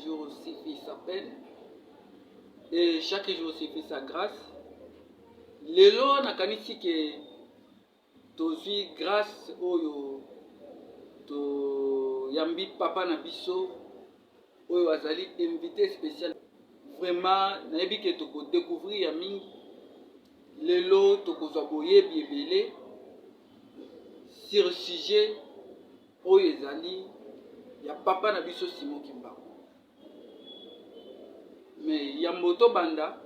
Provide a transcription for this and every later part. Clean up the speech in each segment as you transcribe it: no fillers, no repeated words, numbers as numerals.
Jour suffit sa peine et chaque jour suffit sa grâce. Lelo nakanisi ke tozwi grâce oyo toyambi papa na biso oyo azali invité spécial. Vraiment nayebi ke tokodécouvrir ya mingi lelo, tokozwa boyebi ebele sur sujet oyo ezali ya papa na biso Simon Kimbangu. Mais yambo tobanda,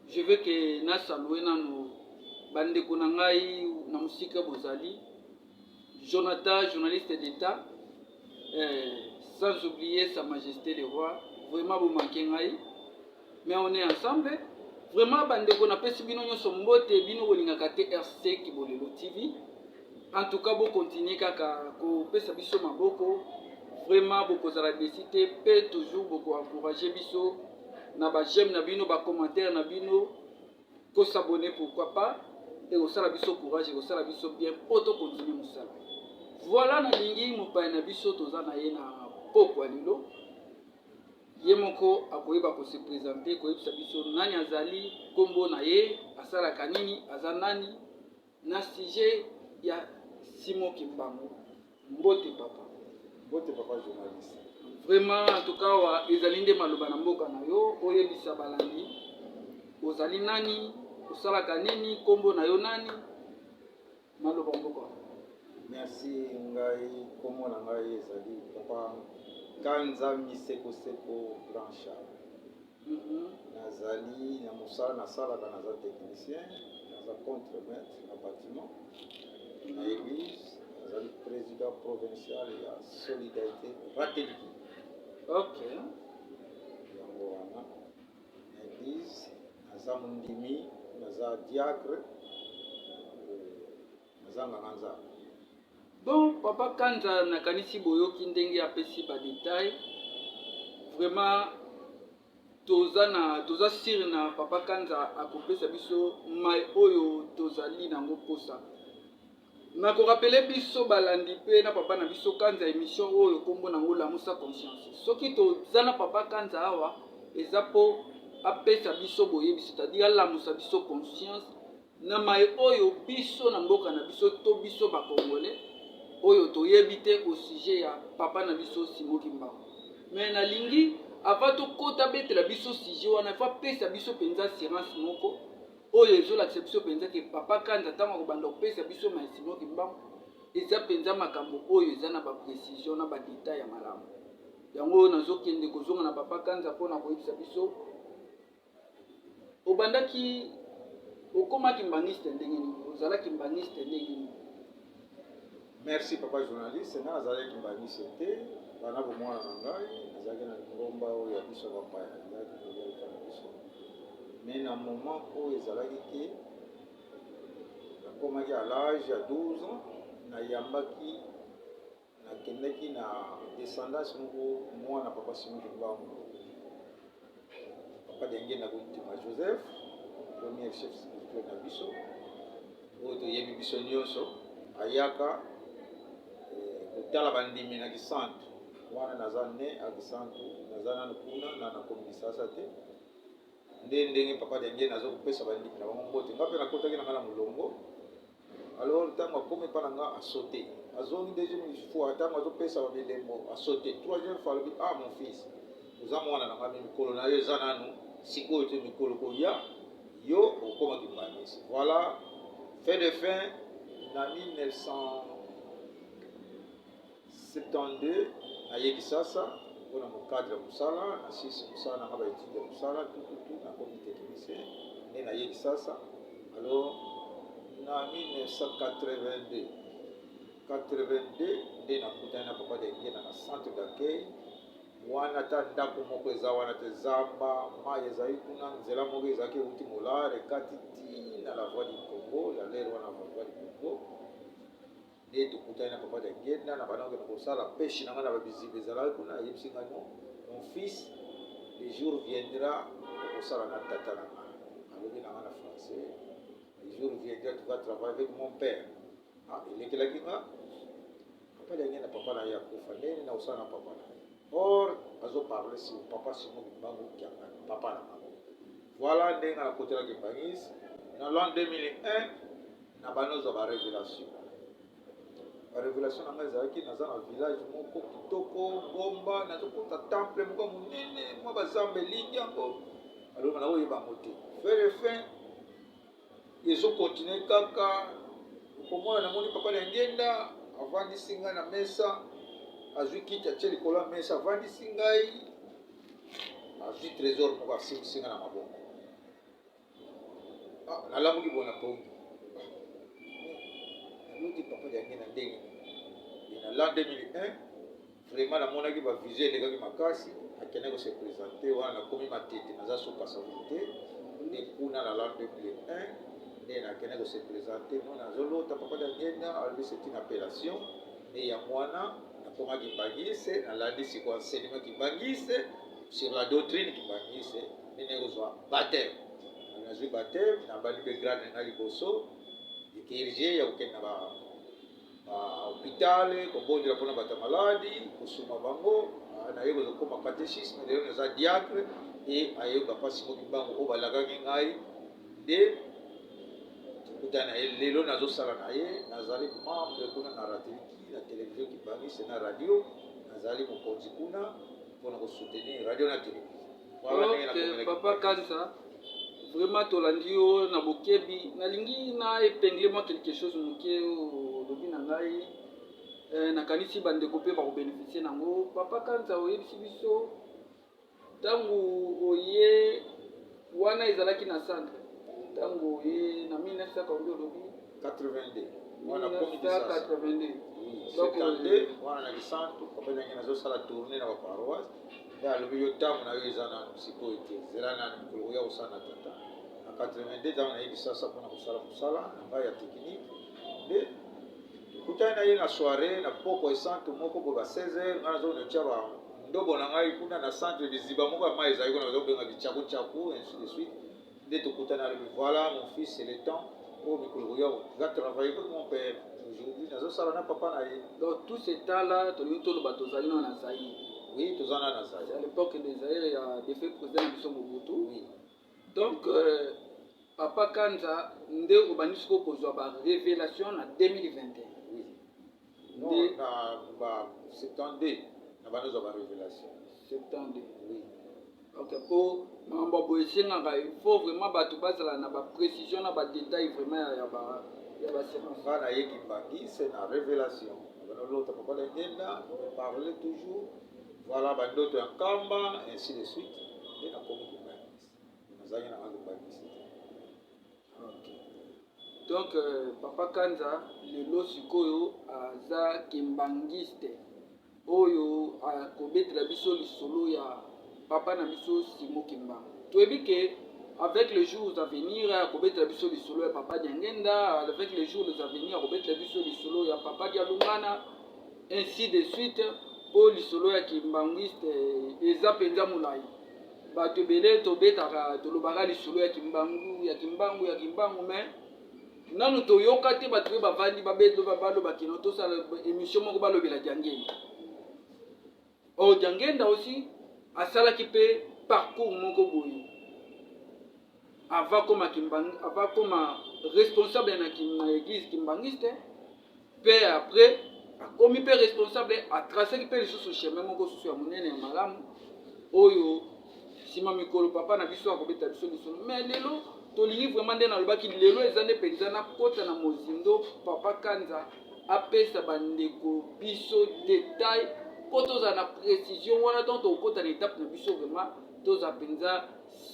je veux que nasaluer nano bandeko na ngai na mosika bozali, Jonathan, journaliste d'État, sans oublier Sa Majesté le Roi. Vraiment bomanquer ngai, mais on est ensemble. Vraiment bandeko, napesi bino nyonso mbote, bino bolingaka TRC Kibolelo TV. En tout cas bocontinuer kaka kopesa biso maboko, vraiment bokozala déçus te, mpe toujours bokoencourager biso na baj'aime na bino, bacommentaire na bino, kos'abonner pourquoi pas. Ekosala biso courage, ekosala biso bien mpo tocontinuer mosala. Voilà, nalingi mopaya na biso toza na ye na pokwa lelo, ye moko akoyeba kose présenter, koyebisa biso nani azali, nkombo na ye, asalaka nini, aza nani na sujet ya Simon Kimbangu. Mbote papa. Mbote papa journaliste. Vraiment, en tout cas wa ezali nde maloba na mboka na yo, oyebisa balandi ozali nani, osalaka nini, nkombo na yo nani, maloba mboka. Merci. Ngai nkombo na ngai ezali papa Kanza Misekoseko Grand Charles. Nazali na mosala nasalaka, naza technicien, naza contre maître na bâtiment na église, nazali président provincial ya Solidarité Rateliki. Yango wana na église naza mondimi, naza diacre, naza nganga Nzambe. Bon, papa Kanza, nakanisi boyoki ndenge apesi badétail. Vraiment toza na toza sûr na papa Kanza akopesa biso mai oyo tozali nango mposa. Nakorappeler biso balandi mpe na papa na biso Kanza, émission oyo nkombo nango Lamusa Conscience. Soki toza na papa Kanza awa, eza mpo apesa biso boyebi, c'est-à-dire alamusa biso conscience na mai oyo biso na mboka na biso to biso bacongolais oyo toyebi te au sujet ya papa na biso Simon Kimbangu. Mais nalingi avant tokota betela biso sujet wana, faut apesa biso mpenza assurance moko oyo ezolakisa biso mpenza ke papa Kanza, ntango akobanda kopesa biso mai Simon Kimbangu, eza mpenza makambo oyo eza na baprécision na badétail ya malamu. Yango oyo nazokende kozonga na papa Kanza mpona koyebisa biso obandaki, okomaki kimbanguiste ndenge nini, ozalaki kimbanguiste ndenge nini? Merci papa journaliste. Ngai nazalaki kimbanguiste te. Bana bomwana na ngai nazalaki na lingomba oyo ya biso bapaya, ezalaki koya epa na biso. Mais na moment oyo ezalaki ke nakomaki à l'âge ya 12 ans, nayambaki, nakendaki na descendance moko, mwana papa Simon Kimbangu, papa Diangienda Kuntima Joseph, premier chef spirituel na biso oyo toyebi biso nyonso. Ayaka kotala bandimi na Kisantu wana. Naza ne a Kisantu, naza nanu kuna na nakomi Kisasa te. Nde ndenge papa Diangienda aza kopesa bandimi na bango mbote, nga mpe nakotaki na nga na molongo. Alors ntango akomi epa na nga, asauter, azongi deuxième fois. Ntango azopesa babilembo, asauter troisième fois, alobi: "Ah mon fils, oza mwana na nga, mais mikolo na yo eza nanu sikoyo te, mikolo koya yo okóma kimbanguiste." Voilà, fait de fin na 1972 naye Kisasa mpona mocadre ya mosala. Nasisi mosala na nga, baétude ya mosala tututu, nakomi technicien, nde naye Kisasa. Alors na 1982 82 nde nakutani na papa Diangienda na centre d'accueil wana. Ata ndako moko eza wana te, zamba, mai ezali kuna, nzela moko ezalaki euti Molare ekati ti na la Voie du Congo ya lere wana, Voie du Congo. Nde tokutani na papa Diangienda na banda kokende kosala pêche na ngai na babiziba ezalaki kuna. Ayebisi ngai: "Non, mon fils, le jour viendra okosala na tata na ngai." Alobi na ngai na français: "Le jour viendra, tu vas travailler avec mon père." Ah, elekelaki nga, papa Diangienda, papa na ye akufa, ndenge na kosala na papa na ye? Or Nazo parler sur papa Simon Kimbangu Kiangani, papa na bango. Voilà ndenge nakotela Kimbanguiste na l'an 2001. Na banozwa ba révélation. Ba révélation na ngai ezalaki: naza na village moko kitoko, ngomba, nazokota temple moko ya monene, mwa bazamba elingi yango. Aloba nakoyeba yango te. Faire fin, ezokontinue kaka komona, namoni papa na ngenda avandisi ngai na mesa, azwi kiti, atie likolo ya mesa, avandisi ngai, azwi trésor moko, asimbisi ngai na maboko. Ah, nalamuki bona pongi, naloti papa Diangenda ndenge nini? Na l'an 2001, vraiment namonaki bavision elekaki makasi. Nakende kose présenter wana, nakomi Matete, naza so Kasavubu te. Nde kuna na l'an 2001 nde nakende kose présenter: no, nazolota papa Diangenda. Alobi c'est une appellation. Nde yango wana nakomaki kimbanguiste. Nalandi sikoyo enseignement kimbanguiste, sur la doctrine kimbanguiste, nde naye kozwa baptême. Nazwi baptême, nabandi mpe grade na ngai liboso liturgie ya kokende na bahôpital, kobondela mpona bato ya maladi, kosuma bango. Naye kozokoma catéchisme. Lelo naza diacre e aye papa Simon Kimbangu oyo balakaki ngai nde tokutani na ye. Lelo nazosala na ye, nazali membre kuna na rateliki na télévision kimbanguiste na radio. Nazali mokonzi kuna mpona kosoutenir radio na télévision. Voilà ndenge Ok, nakomelaki. Papa Kanza, vraiment tolandi yo na bokebi. Nalingi na épingle mwa quelque chose moke olobi na ngai. Nakanisi bandeko mpe bakobénéficie nango. Papa Kanza, oyebisi biso ntango oye wana ezalaki na centre, ntango oye na 1900 combien olobi? 82 wana komi Kisasa. 1982. Donc, 72 wana na Kisantu, papa ndenge nazosala tournée na baparoisse, nde alobi: yo, ntango na yo eza nanu sikoyo te, zela nanu mokolo oya kosala na tata. Na 82, ntango naye Kisasa mpona kosala mosala na ngai ya technique, nde tokutani na ye na soirée na poko esantu moko boye, ba 16 heures. Ngai nazokende tia bandobo na ngai kuna na centre, liziba moko ya mai ezali kuna, bazobenga bichakuchaku, ainsi de suite. Nde tokutani, alobi: voilà mon fils, c'est le temps oyo mikolo koya va travailler avec mon père. Aujourd'hui nazosala na papa na ye. Donc tout ce temps là tolingi toloba tozali nano na Zaïre? Oui, toza na C'est à Zaïre. l'époque de Zaïre ya défunt président na biso Mobutu. Oui. Donc papa Kanza, nde obandi sikoyo kozwa barévélation na 2021? Oui, non, na ba 72 na banozwa barévélation. 72? Oui. Ok, mpo makambo ya boye esengaka, il faut vraiment bato bazala na baprécision na badétail vraiment ya baséquence. Nga nayeki mbangise na révélation, banolota papa Lengenda me parle toujours, voilà, bandoto ya nkamba, ainsi de suite. Nde nakomi kombangisa, nazalaki nanga kombangisa te. Ok, donc papa Kanza lelo sikoyo aza kimbangiste oyo akobetela biso lisolo ya papa na biso Simo Kimbangu. Toyebi ke avec les jours à venir akobetela biso lisolo ya papa Diangenda, avec les jours à venir akobetela biso lisolo ya papa Dialungana, ainsi de suite, mpo lisolo ya kimbangiste eza mpenza molai. Bato ebele tobetaka, tolobaka lisolo ya Kimbangu, ya Kimbangu, ya Kimbangu, mais nanu toyoka te bato oyo bavandi baloba kino tosala émission moko balobela Diangenda. Or Diangenda aussi asalaki mpe parcours moko boye avant koma responsable na église kimbangiste, mpe après akomi mpe responsable, atraceki mpe lisusu chemin moko susu ya monene ya malamu oyo nsima mikolo papa na biso akobeta biso lisolo. Mais lelo tolingi vraiment, nde nalobaki, lelo eza nde mpenza nakota na mozindo, papa Kanza apesa bandeko biso détail mpo tozala na précision wana. Ntango tokokota na étape na biso, vraiment tozala mpenza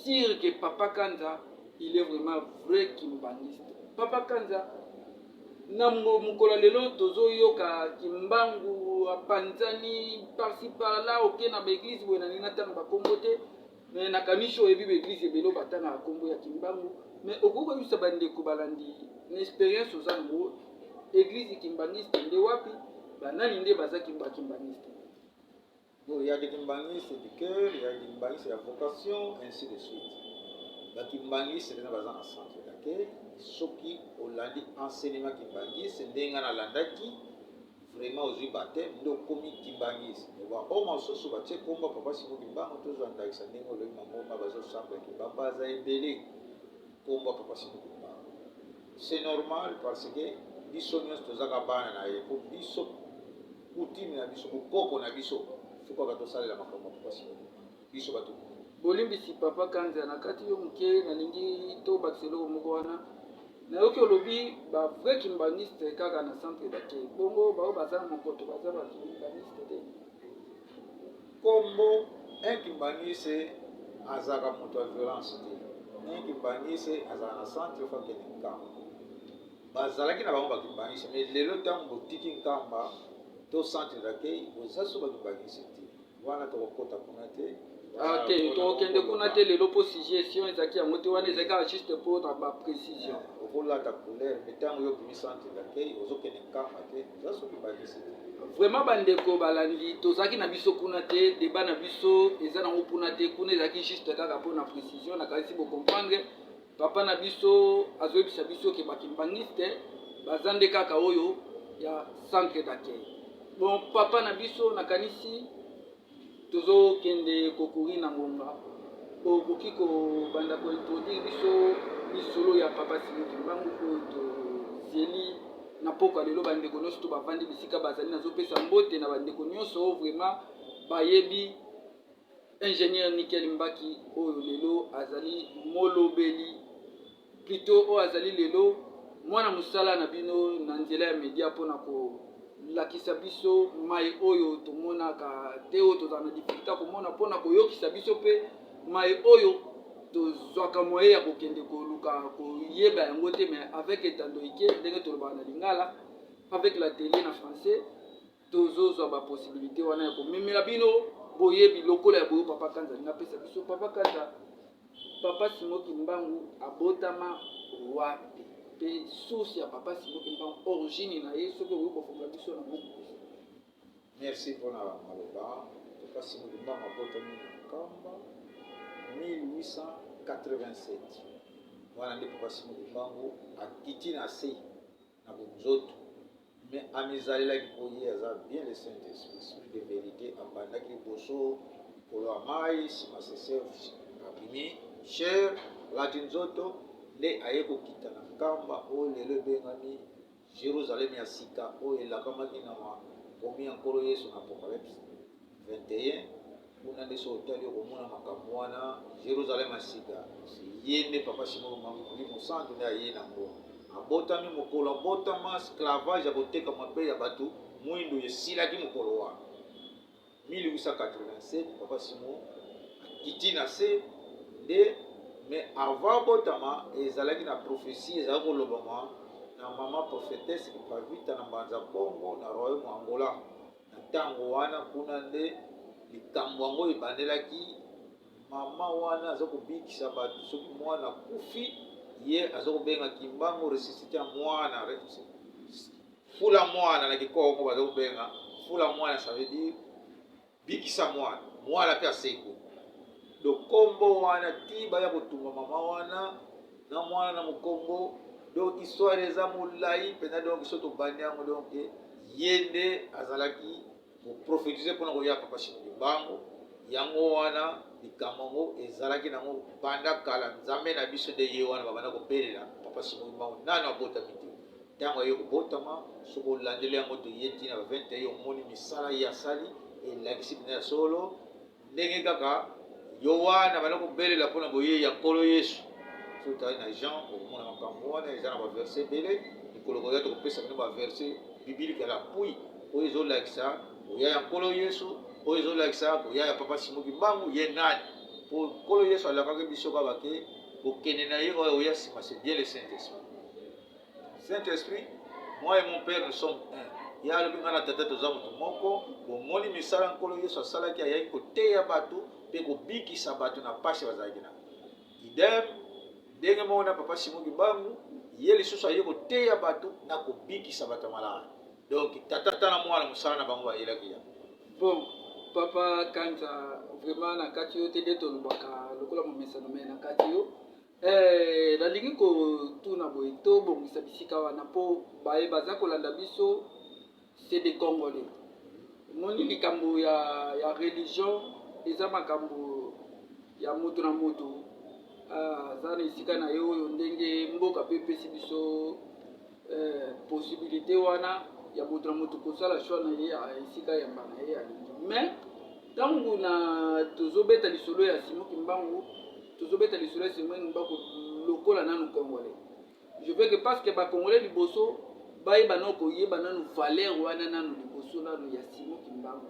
sûr que papa Kanza, il est vraiment vrai kimbangiste. Papa Kanza, na mokolo ya lelo tozoyoka Kimbangu apanzani par-ci par-là, oke na baeglise boye, nalingi natanga bakombo te, mais nakanisi oyebi baeglise ebele oyo batangaka nkombo ya Kimbangu. Mais okoki koyebisa bandeko balandi, na expérience oza nango, église kimbangiste nde wapi, banani nde baza bakimbangiste? Bon, il y a des kimbanguistes du cœur, il y a des kimbanguistes ya vocation, ainsi de suite. Bakimbanguiste mpena baza na centre d'accueil. Soki olandi enseignement kimbangiste ndenge nga nalandaki, Vraiment ozui bapteme nde okomi kimbanguiste mais ba oyo masusu batie kombo ya papa Simon kimbangu tozua ndakisa ndenge olobi mangomba bazo sambela kimbangu baza ebele kombo ya papa Simon kimbangu c'est normal parce que biso nionso tozaka bana na ye po biso coutume na biso bokoko na biso faut kaka tosalela makambo ya papa Simon kimbangu biso bato Bolimbisi papa Kanza na kati yo muke nalingi tobakisa eloko moko wana. Nayoki olobi ba vrai kimbanguiste kaka na centre d'accueil. Bongo baoyo baza na mokoto baza ba kimbanguiste te? Kombo un kimbanguiste azalaka moto ya violence te. Un kimbanguiste azalaka na centre faut akende Nkamba. Bazalaki na bango ba kimbanguiste mais lelo tango botiki Nkamba to centre d'accueil boza so ba kimbanguiste te. Wana tokokota kuna te. Ah, te tokokende kuna te lelo mpo suggestion ezalaki yango te wana ezalaki kaka juste mpo na baprécision. Eh, okolata couleur mais ntango yo obimi centre d'accueil ozokende Nkamba te oza soki bakisi te. Vraiment bandeko balandi tozalaki na biso kuna te débat na biso eza nango kuna te kuna ezalaki juste kaka mpo na précision nakanisi bocomprendre papa na biso azoyebisa biso ke bakimbangiste baza nde kaka oyo ya centre d'accueil. Bon papa na biso nakanisi tozokende kokuri na ngonga okoki kobanda kointroduire biso lisolo ya papa Simon Kimbangu oyo tozeli na pokwa lelo. Bandeko nyonso to bavandi bisika bazali, nazopesa mbote na bandeko nyonso oyo vraiment bayebi ingénieur Nickel Mbaki oyo lelo azali molobeli plutot oyo azali lelo mwana mosala na bino na nzela ya media mpona kolakisa biso mai oyo tomonaka te, oyo tozala na difficulté ya komona, mpona koyokisa biso mpe mai oyo tozwaka moye ya kokende koluka koyeba yango te. Mais avec etando ike, ndenge tolobaka na lingala, avec la télé na français, tozozwa bapossibilité wana ya komemela bino boyebi lokola ya boyo papa Kanza alingi apesa biso. Papa Kanza, papa Simon Kimbangu abotama wapi mpe source ya papa Simon Kimbangu, origine na ye, soki okoki kofongola biso na moko? Merci mpona maloba. Papa Simon Kimbangu abotami na Nkamba 1887. Wana nde papa Simon Kimbangu akiti na se na bonzoto, mais amizalelaki mpo ye aza bien le Saint Esprit, esprit de vérité. Abandaki liboso likolo ya mai, nsima sese abimi chair, alati nzoto, nde aye kokita na Nkamba oyo lelo ebengami Jérusalem ya sika, oyo elakamaki na makomi ya Nkolo Yesu na Apocalypse 21. Kuna nde soki otali okomona makambo wana. Jérusalem ya sika, ye nde papa Simon Kimbangu. Molimo Santu nde aye nango. Abotami, mokolo abotama, esclavage ya kotekama mpe ya bato mwindu esilaki mokolo wana 1887. Papa Simon akiti na se nde. Mais avant abotama, ezalaki na prophétie ezalaki kolobama na mama prophétesse Kipavita na Mbanza Congo na royaume Angola. Na ntango wana, kuna nde likambo yango ebandelaki. Mama wana aza kobikisa bato, soki mwana akufi, ye aza kobenga Kimbangu ressuscite ya mwana, fula mwana. Na kikongo baza kobenga fula mwana, ça veut dire bikisa mwana, mwana mpe asekwi. Donc kombo wana ti baya kotumba mama wana na mwana na mokongo. Donc histoire eza molai mpenza. Donc so tobandi yango, donc ye nde azalaki koprophétise mpona koya papa Simon Kimbangu. Yango wana likambo yango ezalaki nango banda kala. Nzambe na biso nde ye wana babanda kobelela papa Simon Kimbangu nano abotami te. Ntango aye kobotama, soki olandeli yango, toye ntina ba 21, omoni misala ye asali elakisi mpenza ya solo ndenge kaka Yohana banda kobelela mpona boyei ya Nkolo Yesu. Soki otali na Jean, okomona makambo wana eza na baverse ebele. Mikolo koya tokopesa bino baverse biblique à l'appui oyo ezolakisa koya ya Nkolo Yesu, oyo ezolakisa koya ya papa Simon Kimbangu ye nani, mpo Nkolo Yesu alakaki biso kaka ke kokende na ye oyo oya nsima, c'est bien le Saint Esprit. Saint Esprit, moi et mon Père, nous sommes un. Ye alobi ngai na Tata toza moto moko. Bomoni misala Nkolo Yesu asalaki, ayaki koteya bato mpe kobikisa bato na pasi bazalaki na. Idem, ndenge moko na papa Simon Kimbangu, ye lisusu aye koteya bato na kobikisa bato ya maladi. Donc tata na mwana, mosala na bango bayelaki yango. Bon, papa Kanza, vraiment na kati yo te nde tolobaka lokola momesano, me na kati yo nalingi kotuna boye, tobongisa bisika wana mpo baye baza kolanda biso. C'est des Congolais. Omoni likambo ya religion eza makambo ya moto na moto, aza na esika na ye oyo ndenge mboka mpe epesi biso possibilité wana ya moto na moto kosala choix na ye ya esika yamba na ye alingi. Mais ntango na tozobeta lisolo ya Simon Kimbangu, tozobeta lisolo ya Simon Kimbangu lokola nanu Congolais. Je veux que, parce que Bacongolais liboso bayeba nano, koyeba nanu valeur wana nanu liboso nanu ya Simon Kimbangu,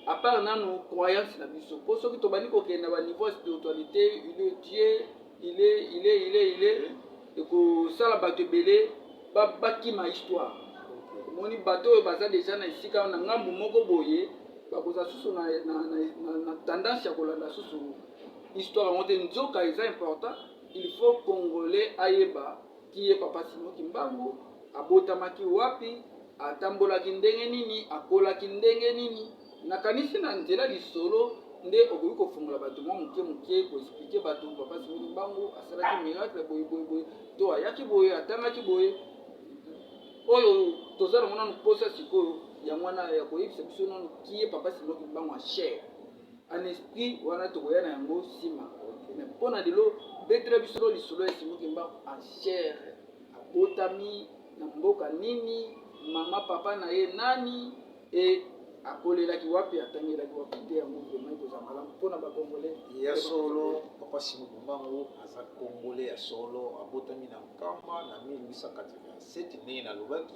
à part nanu croyance na biso, mpo soki tobandi kokende na baniveau ya spiritualité, il est Dieu, il est, il est, il est, il est, ekosala bato ebele bakima histoire. Omoni, bato oyo baza deja na esika na ngambu moko boye, bakozala susu na tendance ya kolanda susu histoire yango te. Nzoka eza important, il faut Congolais ayeba qui est Papa Simon Kimbangu, abotamaki wapi, atambolaki ndenge nini, akolaki ndenge nini. Nakanisi na nzela lisolo nde okoki kofungola bato mwa moke moke, koexpliquer bato Papa Simon Kimbangu asalaki miracle boye boye boye, to ayaki boye, atangaki boye. Oyo toza nango nanu mposa sikoyo yango wana ya koyebisa biso nanu qui est Papa Simon Kimbangu en chair, en esprit. Wana tokoya na yango nsima, mais mpo na lelo, betela biso no lisolo ya Simon Kimbangu en chair. Abotami na mboka nini? Mama, papa na ye nani? E akolelaki wapi? Atangelaki wapi? Te, yango vraiment ekozala malamu mpona Bacongolais. Ya solo, Papa Simon Kimbangu aza Congolais ya solo. Abotami na Nkamba na 1887, ndenge nalobaki,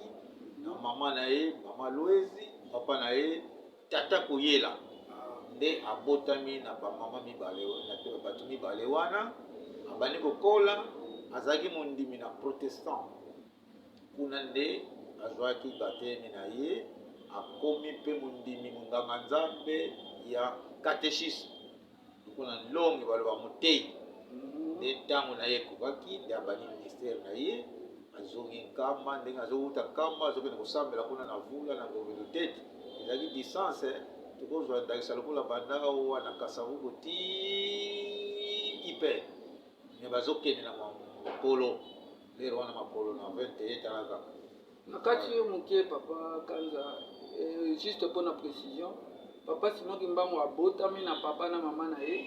na mama na ye, mama Loezi, papa na ye, tata Koyela. Nde abotami na bamama mibale, na bato mibale wana. Abandi kokola, azalaki mondimi na protestant. Kuna nde azwaki batemi na ye, akomi mpe mondimi, monganga Nzambe ya catéchisme, lokola longe baloba motei. Nde ntango na ye ekokaki, nde abandi ministère na ye. Azongi Nkamba. Ndenge azowuta Nkamba, azokende kosambela kuna na Vula, na Ngobelo Tete. Ezalaki distance, tokozwa ndakisa lokola banda awa na Kasavubu ti Ipe, me bazokende na makolo lero wana, makolo na 21. Tala kaka. Na kati yo moke, Papa Kanza, juste mpona précision, Papa Simon Kimbangu abotami na papa na mama na ye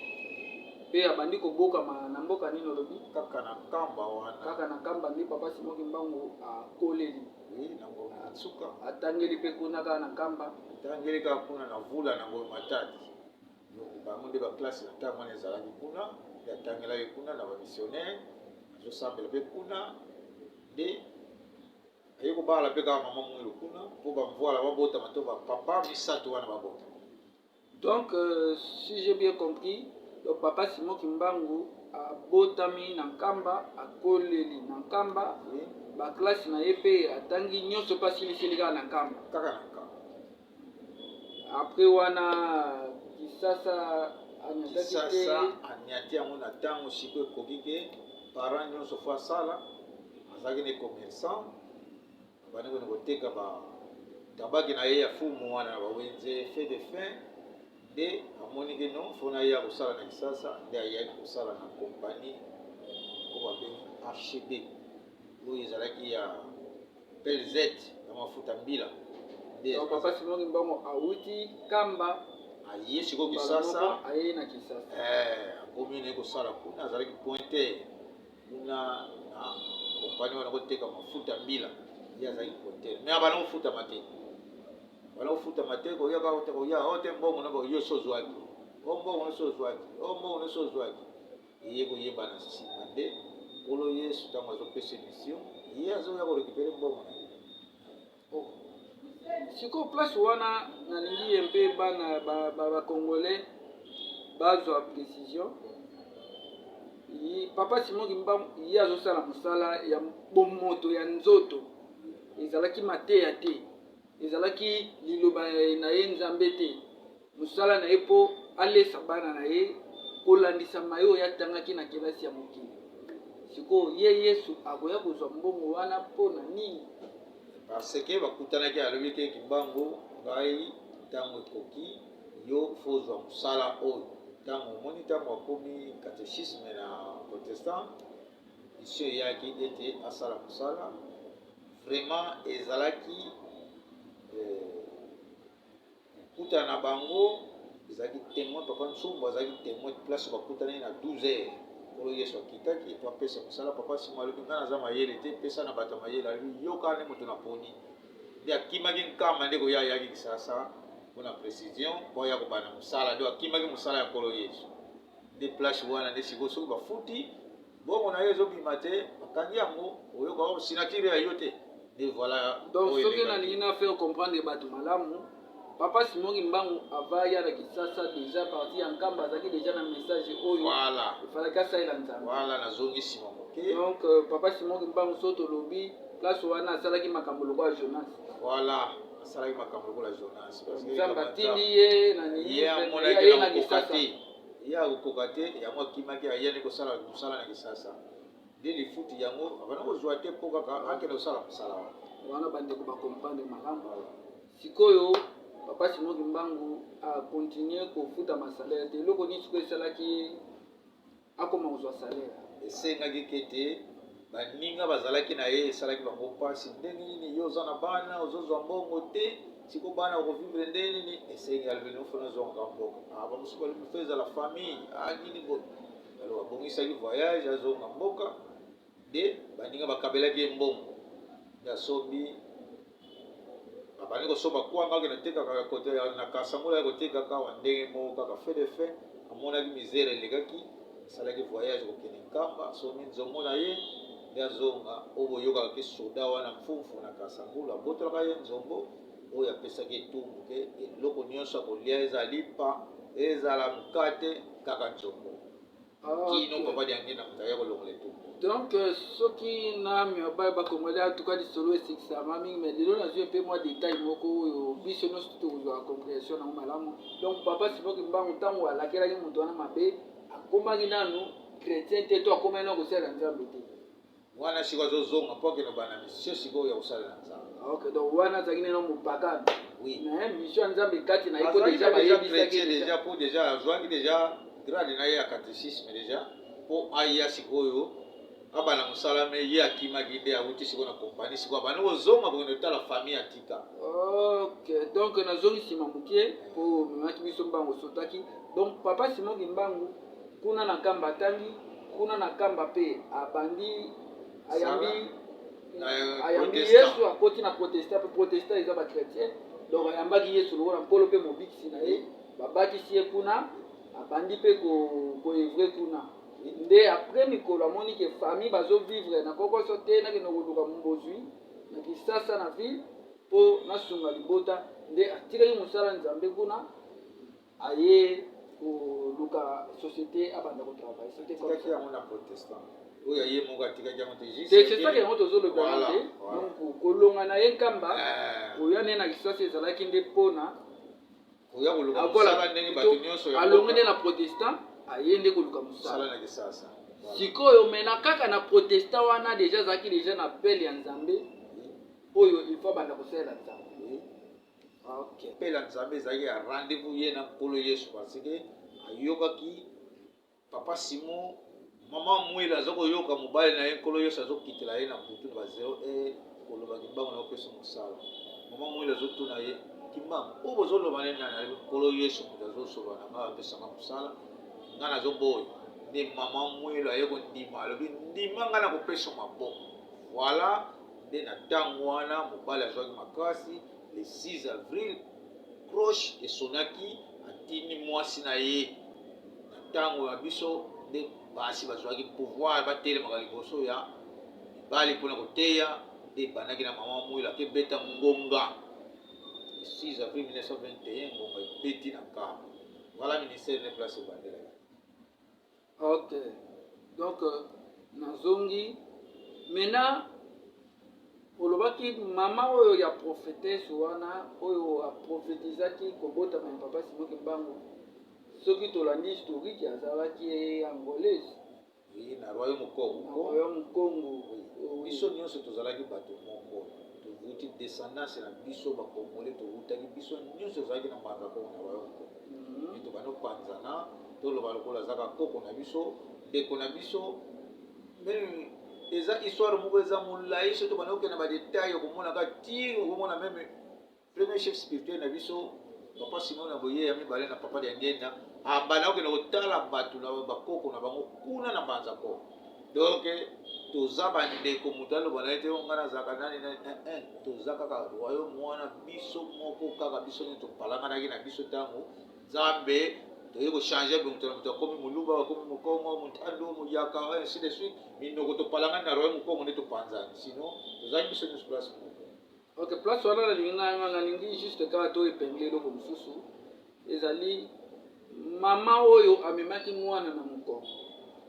mpe abandi kobokama na mboka nini olobi? Kaka na Nkamba wana. Kaka na Nkamba nde Papa Simon Kimbangu akoleli? Oui, na Ngombe na Tsuka. Atangeli mpe kuna kaka na Nkamba? Atangeli kaka kuna na Vula, na Ngombe Matadi. Donc bango nde baclasse na ntango wana ezalaki kuna. Nde atangelaki kuna na bamissionnaire, azosambela mpe kuna. Nde aye kobala mpe kaka mama Mwilu kuna, mpo bamvwala babotama to bapapa misato wana babotama. Donc si j'ai bien compris, donc Papa Simon Kimbangu abotami na Nkamba, akoleli na Nkamba, baclasse na ye mpe atangi nyonso mpe asiliseli kaka na Nkamba? Kaka na Nkamba. Après wana, Kisasa anyataki te? Kisasa anyati yango na ntango sikoyo ekoki ke parent nyonso faut asala. Azalaki ne commerçant, abandi kone koteka batabaki na ye ya fumu wana na bawenze fait de fin. Nde amoni ke non, faut na ye ya kosala na Kisasa. Nde ayaki kosala na compagnie oyo babengi HB, oyo ezalaki ya PLZ ya mafuta mbila. Nde Donc Papa Simon Kimbangu awuti Kamba, aye sikoyo mbala Kisasa. Moko aye na Kisasa. Akomi naye kosala kuna, azalaki pointeur kuna na kompani wana koteka mafuta mbila. Ye azalaki pointeur, mais abanda kofutama te, banda kofutama te. Koyaka koya o te, mbongo na yo so ozwaki o, mbongo nyonso ozwaki o, mbongo nyonso ozwaki. Eye koyeba na nsima nde Nkolo Yesu, ntango azopesa mission, ye azoya korécupérer mbongo na ye. Oh. Sikoyo place wana nalingi ye mpe bana Bacongolais bazwa précision. Papa Simon Kimbangu ye azosala mosala ya bomoto ya nzoto, ezalaki mateya te, ezalaki liloba na ye Nzambe te. Mosala na ye mpo alesa bana na ye, kolandisa maye oyo atangaki na kelasi ya mokili. Sikoyo ye Yesu akoya kozwa mbongo wana mpo na nini? Parce que bakutanaki, alobi te: "Kimbangu, ngai ntango ekoki, yo faut ozwa mosala oyo." Ntango omoni, ntango akomi catéchisme na protestant, mission eyaki ete asala mosala. Vraiment ezalaki Kokutana na bango ezalaki temoin, papa Nsumbu azalaki temoin place bakutanaki na 12 heures. Nkolo Yesu akitaki po apesa mosala. Papa Simon alobi ngai naza mayele te, pesa na bato ya mayele. Alobi yoka nde moto naponi. Nde akimaki Nkamba nde koya ayaki Kisasa mpo na precision mpo aya kobanda mosala. Nde akimaki mosala ya Nkolo Yesu. Nde place wana nde sikoyo soki bafuti mbongo na ye ezobima te, bakangi yango, oyoka oh, signature ya yo te. Nde voilà. Donc soki nalingi na faire comprendre bato malamu, papa Simon Kimbangu ava ya na Kisasa déjà parti ya Nkamba azalaki déjà na message oyo voilà. Efalaki asalela Nzambe. Voilà, nazongi nsima moke. Donc papa Simon Kimbangu so tolobi place wana asalaki makambo lokola Jonas. Voilà, asalaki makambo lokola Jonas. Nzambe atindi ye na Ninive, ye na Kisasa. Ye akokoka te, yango akimaki ayani kosala mosala na Kisasa. Nde lifuti yango abanda kozwa te mpo kaka akende kosala mosala wana. Wana bandeko ba comprendre malamu. Sikoyo papa Simon Kimbangu a continuer kofutama salaire te. Eloko nini sikoyo esalaki ye akoma kozwa salaire? Esengaki kete baninga bazalaki na ye esalaki bango mpasi. Ndenge nini yo oza na bana ozozwa mbongo te, siko bana okovivre ndenge nini? Esengi alobi no fo nazongaka mboka. Ah, bamosusu balobi fo ezala famille, ah nini boye. Alors abongisaki voyage azonga mboka, nde baninga bakabelaki ye mbongo nde asombi, abandi kosomba kwanga akende kotekaka kote na Kasangula, ya kotekaka wa ndenge moko kaka fait de fait. Amonaki misère elekaki, asalaki voyage kokende Nkamba, asombi nzombo na ye nde azonga. Oyo boyokaka ke soda wana mfumfu na Kasangula abotolaka ye nzombo oyo apesaki etumbu ke eloko nyonso akolia ezala lipa ezala mokate kaka nzombo. Kino papa Diangienda moto aya kolongola etumbu. Donc soki na mibali ba congolais, en tout cas lisolo esekisama mingi, mais lelo nazwi mpe mwa détail moko oyo biso nyonso tokozwa compréhension nango malamu. Donc papa Simon Kimbangu, ntango alakelaki moto wana mabe, akomaki nanu chrétien te to akomaki nanu kosalela Nzambe te? Wana sikoyo azozonga mpo akende kobanda mission sikoyo ya kosalela Nzambe. Ok, donc wana azalaki nano mopagano. Oui. Mais mission ya Nzambe kati na ye po azalaki déjà déjà bayebisaki chrétien déjà, mpo déjà azwaki déjà grade na ye ya catéchisme déjà mpo aya sikoyo abanda mosala. Me ye akimaki nde awuti sikoyo na kompani, sikoyo abandi kozonga kokende kotala famille atika. Ok, donc nazongi nsima moke mpo omemaki biso mbango osotaki. Donc papa Simon Kimbangu kuna na Nkamba atangi kuna na Nkamba mpe abandi ayambi ayambi Yesu, akoti na protestant mpe protestant eza bachrétien. Donc ayambaki Yesu lokola Nkolo mpe mobikisi na ye, babatisi ye kuna, abandi mpe koœuvrer kuna. Nde après mikolo amoni ke famille bazovivre na kokoso te, nakende koluka mbozwi na Kisasa na ville mpo nasunga libota. Nde atikaki mosala Nzambe kuna, aye koluka société, abanda kotravailler. C'était comme atikaki ça. Yango na protestant oyo aye moko atikaki yango te. Te, c'est ça yango tozoloba yango te. Donc kolonga na ye Nkamba, koya nde na Kisasa ezalaki nde mpona koya koluka mosala ndenge bato nyonso ya alongi nde na protestant, aye nde koluka mosala mosala na Kisasa. Sikoyo me na kaka na protestant wana déjà azalaki déjà na appel ya Nzambe oyo il faut abanda kosalela Nzambe. Ok. Appel ya Nzambe ezalaki ya rendez-vous ye na Nkolo Yesu, parce que ayokaki papa Simon, mama Mwela aza koyoka mobali na ye Nkolo Yesu azokitela ye na butu na ba 0 heure koloba: "Kimbangu, na opesa mosala." Mama Mwela azotuna ye: "Kimbangu oyo bozoloba nde nani?" Alobi: "Nkolo Yesu moto azosolola na ngai, apesanga mosala, ngai nazoboya." Nde mama Mwelo aye kondima, alobi: "Ndima ngai na kopesa maboko." Voilà, nde na ntango wana mobali azwaki makasi. Le 6 avril croche esonaki, atindi mwasi na ye. Na ntango ya biso nde basi bazwaki pouvoir, batelemaka liboso ya mibali mpona koteya. Nde ebandaki na mama Mwila akebeta ngonga le 6 avril 1921, ngonga ebeti na Nkamba. Voilà ministère ne place ebandelaki. Ok, donc nazongi maintenant. Olobaki mama oyo ya prophétesse wana oyo aprophétisaki kobotama ya papa Simon Kimbangu, soki tolandi historique, azalaki angolaise. Oui, na royaume Congo. Na royaume Congo. Biso nyonso tozalaki bato moko, tovuti descendance na biso bakongole, towutaki biso nyonso tozalaki na mbanda Kongo, na royaume Congo. Tobandi kopanzana, toloba lokola azaka koko na biso, ndeko na biso. Même eza histoire moko eza molai, soki tobandi kokende badétail, okomonaka ti okomona même. Premier chef spirituel na biso papa Simon na boye ya mibale na papa Diangenda abanda kokende kotala bato na bakoko na bango kuna na Mbanza ko. Donc toza bandeko, moto aloba na ye te ngai nazalaka nani nani, eh, eh, toza kaka royaume wana biso moko kaka biso nde topalanganaki na biso ntango Nzambe toye kochange moto na moto akomi moluba akomi mokongo montando moyaka ainsi de suite minoko topalangani na royaume kongo nde topanzani sinon tozalaki biso nyonso place moko. Ok, place wana nalingi na nalingi juste kaka to epingle eloko mosusu ezali mama oyo amemaki mwana na mokongo.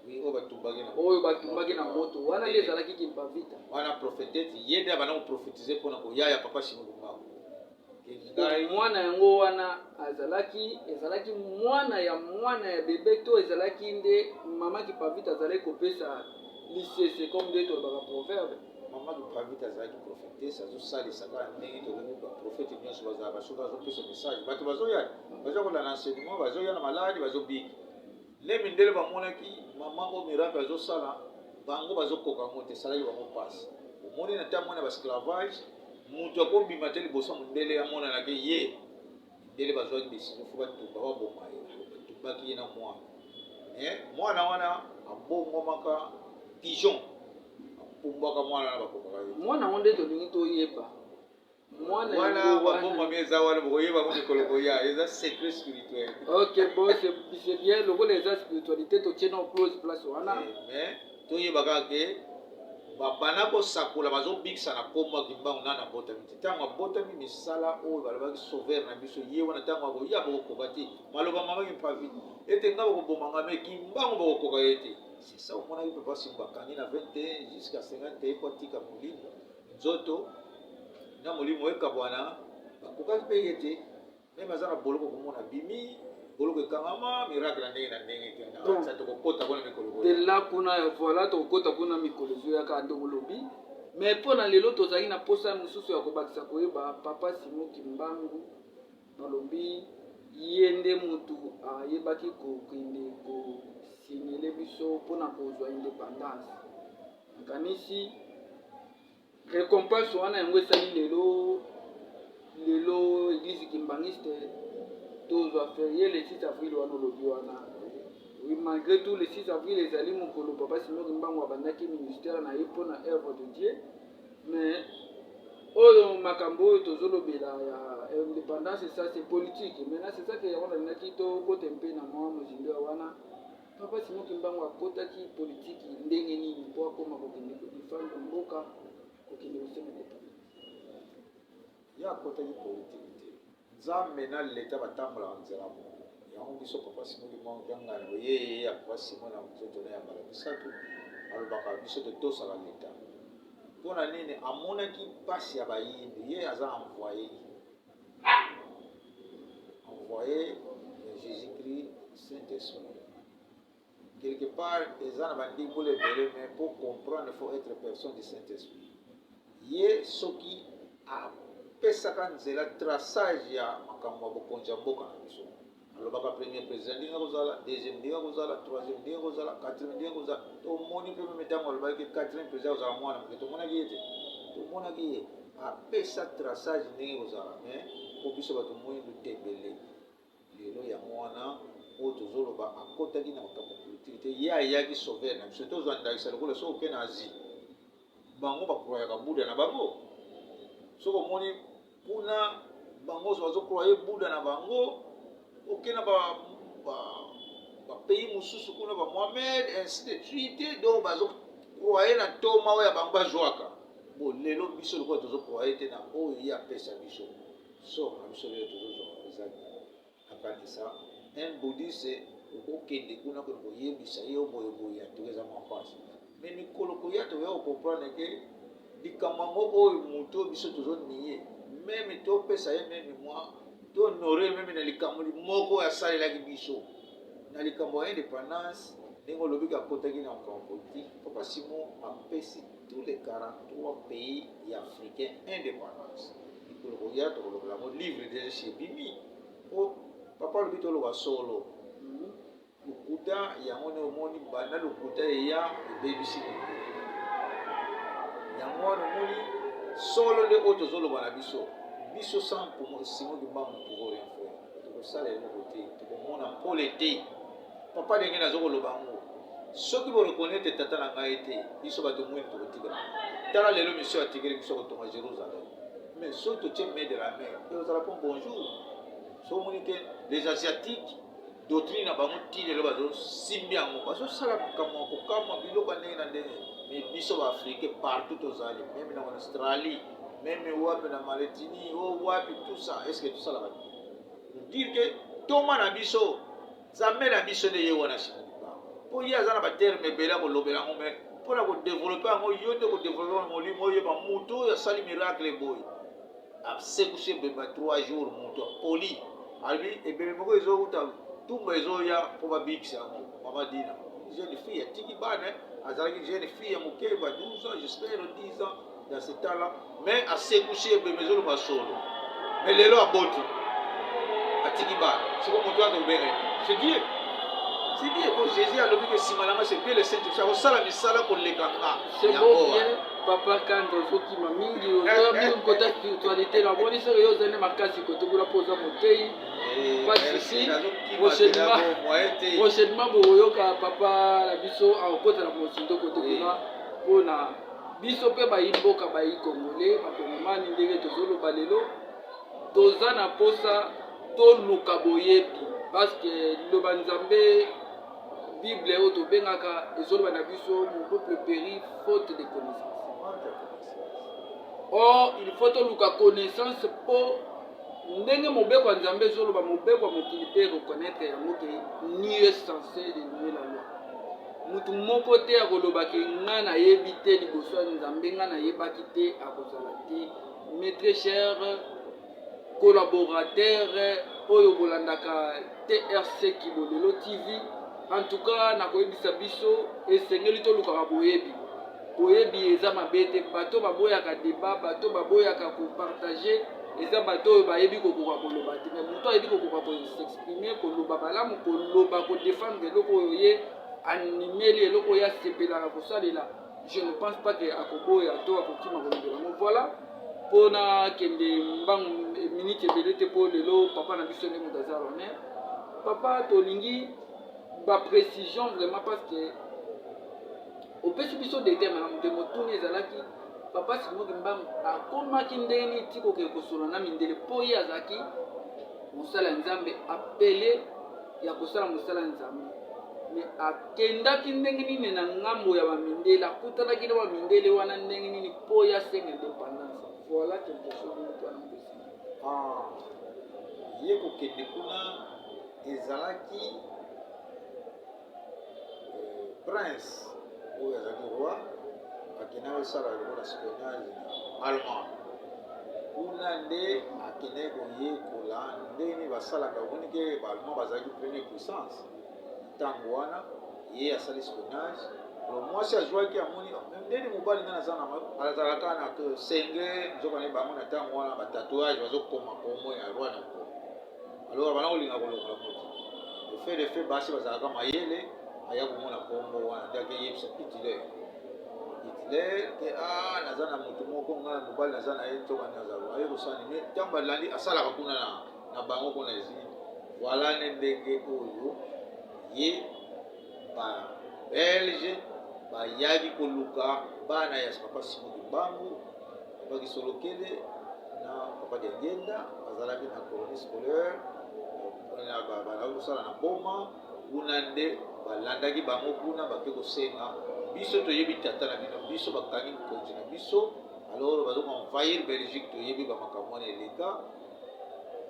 Oui, oyo batumbaki na oyo batumbaki na moto wana nde ezalaki Kimpavita. Wana prophetete ye nde abanda koprofetize mpona koya ya papa Simon Kimbangu. Mwana yango wana azalaki ezalaki mwana ya mwana ya bebe to ezalaki nde mama Kipavita azalaki kopesa lisese comme nde tolobaka proverbe. Mama Kipavita azalaki prophetesse, azosalisa kaka ndenge tokomi baprofete nyonso bazalaka, soki azopesa message bato bazoya, baza kolanda enseignement, bazoya na maladi, bazobika. Nde mindele bamonaki mama oyo miracle azosala, bango bazokoka yango te, esalaki bango mpasi. Omoni na ntango wana basclavage, moto akobima te liboso ya mondele amonanaki ye. Mindele bazwaki décision fo batumba baboma ye, batumbaki ye na mwana. Mais mwana wana abongwamaka pigeon, apumbwaka mwana wana bakokaka ye. Mwana yango nde tolingi toyeba. Mwana wana babombami eza wana, bokoyeba yango mikolo koya, eza secret spirituel. Ok, bon, c'est bien, lokola eza spiritualité totie na close place wana. Mais toyeba kaka ke babanda kosakola bazobikisa na nkombo ya Kimbangu nani abotami te. Ntango abotami misala oyo balobaki sauveur na biso ye wana, ntango akoya bokokoka te. Maloba mama Kimpavi ete nga bokoboma nga me Kimbangu bokokoka ye te. C'est ça omonaki papa Simba akangi na 21 jusqu'à 51 po atika molimo nzoto na molimo ekabwana, bakokaki mpe ye te meme aza na boloko komona bimi boloko ekangama miracle na ndenge na ndenge te na tokokota kuna mikolo de la kuna voilà tokokota kuna mikolo ezoyaka ndenge olobi. Mais mpo na lelo tozalaki na posa mosusu ya kobakisa koyeba papa Simon Kimbangu, balobi ye nde mutu ayebaki kokende kosignele biso mpona kozwa independance. Nakanisi récompense wana yango esali lelo lelo église kimbangiste tozwa ferie le 6 avril wana olobi wana. Oui, malgré tout le 6 avril ezali mokolo papa Simon Kimbangu abandaki ministère na ye mpona œuvre de Dieu, mais oyo makambo oyo tozolobela ya indépendance, ça c'est politique. Maintenant c'est ça que yango nalingaki tokota mpe na mwa mozindo ya wana. Papa Simon Kimbangu akotaki politiki ndenge nini mpo akoma kokende kodefendre mboka, kokende kosenga indépendance? Ye akotaki politiki te. Nzambe na leta batambolaka nzela moko. Yango biso papa Simon Kimbangu Kiangani boyeye ya papa Simon na nzoto na ya mbala misato alobaka biso totosaka leta. Mpo na nini? Amonaki mpasi ya bayindu, ye aza envoyé, envoyé ya Jésus-Christ Saint-Esprit. Quelque part eza na bandimbola ebele, mais pour comprendre il faut être personne du Saint-Esprit. Ye soki apesaka nzela traçage ya makambo ya bokonzi ya mboka na biso, alobaka premier président ndenge akozala, deuxième ndenge akozala, troisième ndenge akozala, quatrième ndenge akozala. Tomoni mpe meme ntango alobaki quatrième président akozala mwana moke, tomonaki ye te, tomonaki ye apesa traçage ndenge kozala. Mais po biso bato moyindu tembele lelo yango wana oyo tozoloba akotaki na makambo ya politiki te, ye ayaki sauveur na biso. Tozwa ndakisa lokola soki oke na Asie, bango bakroyaka Buddha na bango. Soki omoni kuna bango bazokroye Buddha na bango, oke na bapays mosusu kuna ba Mohamed ainsi de suite, donc bazokroye na ntoma oyo ya bango bazwaka. Bo lelo biso lokola tozokroye te na oyo ye apesa biso, sort na biso lelo tozozwa eza nakanisa un bouddhiste okokende kuna kona koyebisa ye boye boye, antuka eza mwa mpasi. Mais mikolo koya toya kocomprendre ke likambo yango oyo moto oyo biso tozonie meme topesa ye meme mwa tohonore meme na likambo moko oyo asalelaki biso na likambo ya indépendance. Ndenge olobiki akotaki na makambo politique, papa Simon apesi tous les 43 pays ya africain indépendance. Mikolo koya tokolobela yango, livre déjà esi ebimi. Po papa alobi toloba solo, lokuta yango nde omoni banda lokuta eya ebebisi yango wana. Omoni solo nde oyo tozoloba na biso. Biso sans Simon Kimbangu nous pouvons rien faire. Tokosala eloko te, tokomona mpole te. Papa ndenge nazo koloba yango, soki bo reconnaître tata na ngai te, biso bato mwindu tokotikala. Tala lelo mission atikeli biso kotonga Jérusalem. Mais soki totie main de la main, ekozala mpo bonjour. Soki omoni te les asiatiques doctrine na bango ti lelo bazosimbi yango, bazosala makambo ya kokamwa, biloko ya ndenge na ndenge. Mais biso ba africain partout tozali, meme na Australie, meme wapi na Maletini, o wapi, tout ça, est ce que tosalaka dire que toma na biso, Nzambe na biso nde ye wana Simon Kimbangu, mpo ye aza na baterme ebele ya kolobela yango, mais mpo na kodevelope yango, yo nde kodevelope yango molimo, oyeba moto oyo asali miracle boye, asekusi ebembe ya 3 jours, moto apoli, alobi ebembe moko ezowuta tumba ezoya mpo babikisa yango. Mama Dina, jeune fille atiki bana, azalaki jeune fille ya moke ba 12 ans, j'espère 10 ans dans ce temps là, mais asekusi ebembe ezoloba solo, mais lelo aboti, atiki bana. Siko moto wana tokobenga, c'est Dieu, c'est Dieu, po Jésus alobi ke nsima nanga c'est bien le Saint Esprit akosala misala koleka nga. C'est bon bien, papa Kanda, ozokima mingi, oza mingi kota spiritualité, namoni soki yo ozali makasi kote kuna mpo oza motei. Pas de souci, prochainement bokoyoka papa na biso akokota na mozindo kote kuna mpona biso mpe bayi mboka, bayi congolais, bakongomani. Ndenge tozoloba lelo, toza na posa toluka boyebi, parce que liloba Nzambe, Bible oyo tobengaka, ezoloba na biso: "Mon peuple périt faute de connaissance." Or il faut toluka connaissance, mpo ndenge mobeko ya Nzambe ezoloba, mobeko ya mokili mpe reconnaître yango ke nul est censé de nier la loi. Mutu moko te akolobaki nga nayebi te liboso ya Nzambe, nga nayebaki te, akozala te. Mes très chers collaborateurs oyo bolandaka TRC Kibolelo TV, en tout cas nakoyebisa biso, esengeli tolukaka boyebi. Boyebi eza mabe te. Bato baboyaka débat, bato baboyaka kopartage, eza bato oyo bayebi kokoka koloba te. Mais moto ayebi kokoka kos'exprimer, koloba malamu, koloba, kodefendre eloko oyo ye animeli, eloko oyo asepelaka kosalela, je ne pense pas ke akoboya to akokima kolobela yango. Voilà, mpona kende mbangu, minute ebele te, mpo lelo papa na biso nde moto aza l'honneur. Papa, tolingi baprécision vraiment, parce que opesi biso détail malamu te. Motuni ezalaki: papa Simon Kimbangu akomaki ndenge nini ti kokende kosola na mindele? Mpo ye azalaki mosala ya Nzambe, apele ya kosala mosala ya Nzambe, mais akendaki ndenge nini na ngambo ya bamindele? Akutanaki na bamindele wana ndenge nini mpo ya senga indépendance? Voilà quelque chose moto wana moto. Ah, ye kokende kuna ezalaki prince oyo azalaki roi, akendaki kosala lokola espionnage na Allemagne. Kuna nde akendaki koyekola ndenge nini basalaka. Omoni ke baallemand bazalaki première puissance ntango wana. Ye asali espionnage. Alors mwasi azwaki, amoni ndeni mobali ngai naza na azalaka na senge, nzoka ne bango na ntango wana batatouage bazokoma kombo ya roi na nkolo. Alors bana kolinga kolongola moto de fait, basi bazalaka mayele. Aya komona kombo wana nde akeyebisa Hitler. Hitler ke a naza na motu moko, ngai na mobali naza na ye, nzoka nde aza aye kosala nini. Ntango balandi asalaka kuna na bango kuna ezi. Voilà ne ndenge oyo ye babelge bayaki koluka bana ya papa Simon Kimbangu, papa Kisolokele na papa Diangenda. Bazalaki na colonie scolaire, bazalaki kosala na Boma. Kuna nde balandaki bango kuna, bake kosenga: "Biso toyebi tata na bino, biso bakangi mokonzi na biso, alors bazoka envahir Belgique." Toyebi bamakambo wana eleka.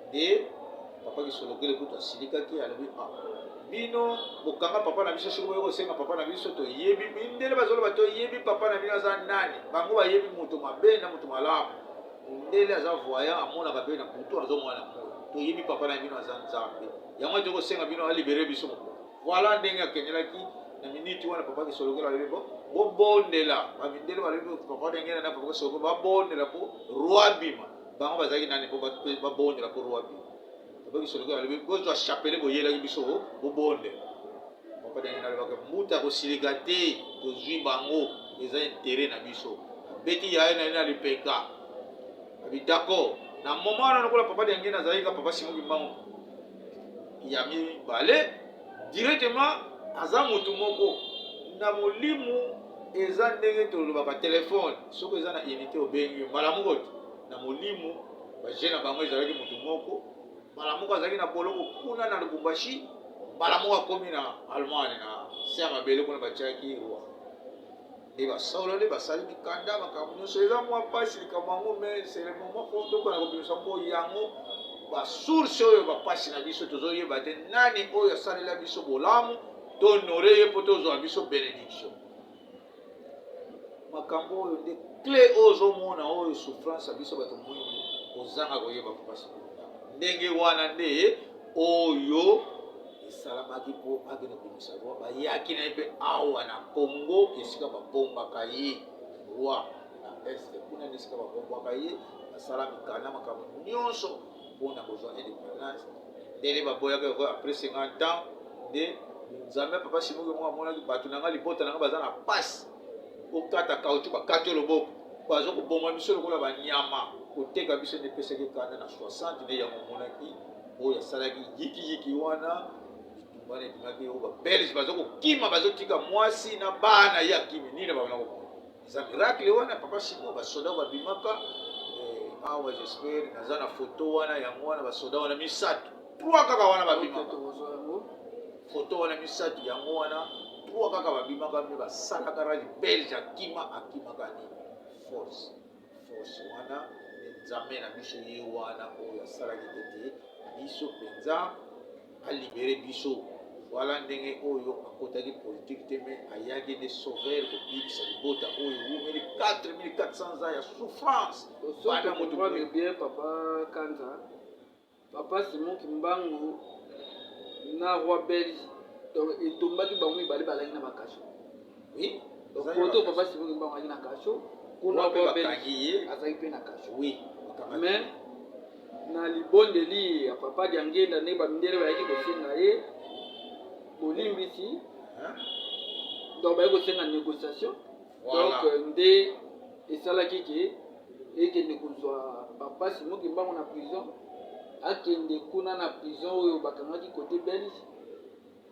Nde papa Kisolokele kutu asilikaki, alobi: "Ah, bino bokanga papa na biso, soki boye kosenga papa na biso, toyebi mindele bazoloba, toyebi papa na bino aza nani." Bango bayebi moto mabe na moto malamu. Mondele aza voyant, amonaka mpe na butu, azomona na moi. "Toyebi papa na bino aza Nzambe, yango ete kosenga bino alibere biso moko." Voilà ndenge akendelaki na miniti wana. Papa Kisolokele alobi: "Bo bobondela." Bamindele balobi papa ndenge na papa Kisolokele babondela mpo roi bima. Bango bazalaki nani mpo babondela mpo roi bima? Papa Kisolokele alobi: "Bozwa chapelet boyelaki biso, bobondela." Papa ndenge nalobaka, mbuta kosilika te, tozwi bango, eza intérêt na biso. Abeti yaye na ye na lipeka, abi: "D'accord." Na moment wana, lokola papa Diangienda azalaki ka papa Simon Kimbangu ya mibale directement, aza motu moko na molimo. Eza ndenge tolobaka telefone, soki eza na unité, obengi yo mbala moko te. Na molimo, baje na bango ezalaki motu moko. Mbala moko azalaki na boloko kuna na Lubumbashi, mbala moko akomi na Allemagne, na se ya mabele kuna batiaki roi. Nde basola, nde basali mikanda, makambo nyonso. Eza mwa mpasi likambo yango, mais c'est le moment fo tokona kobimisa mpo yango basource oyo bapasi na biso. Tozoyeba te nani oyo asalela biso bolamu, tohonorer ye mpo tozwa biso bénédiction. Makambo oyo nde clé oyo ozomona, oyo souffrance ya biso bato mwindu, kozanga koyeba mpasi. Ndenge wana nde oyo esalamaki mpo akende kobimisa roi. Bayaki na ye mpe awa na Congo, esika babombaka ye roi na Est kuna, nde esika babombaka ye. Basala mikanda, makambo nyonso mpona kozwa indépendance. Ndele baboyaka yango après 50 ans. Nde Nzambe papa Simon moko amonaki bato na nga, libota na nga baza na pasi. Okata caoutchouc, bakati yo loboko, baza koboma biso lokola banyama, koteka biso. Nde epesaki kanda na 60. Nde yango omonaki oyo asalaki yikiyiki wana, bitumba wana ebimaki, oyo babelge baza kokima, bazotika mwasi na bana, ye akimi nini na babana komona. Eza miracle wana papa Simon. Basoda oyo babimaka awa, j'espère naza na foto wana. Yango wana basoda wana misato, trois kaka wana babimaka. Foto wana misato, yango wana trois kaka babimaka. Me basalaka rage belge akima, akimaka nini? Force, force wana nde Nzambe na biso ye wana oyo asalaki ete biso mpenza alibérer biso. Voilà ndenge oyo akotaki politike te, me ayaki nde sauveur, kobikisa libota oyo ewumeli 4400 ans ya souffrance. Bana moto bien. Papa Kanza, papa Simon Kimbangu na roi belge, donc etombaki bango mibale, bazalaki na bacachot. Oui. Donc poto papa Simon Kimbangu azalaki na cachot kuna, roi belge azalaki mpe na cachot. Mais na libondeli ya papa Diangenda, ndenge bamindele bayaki kosenga ye bolimbisi, donc bayaki kosenga négociation, donc nde esalaki ke ekende kozwa papa Simon Kimbangu na prison, akende kuna na prison oyo bakangaki côté belge,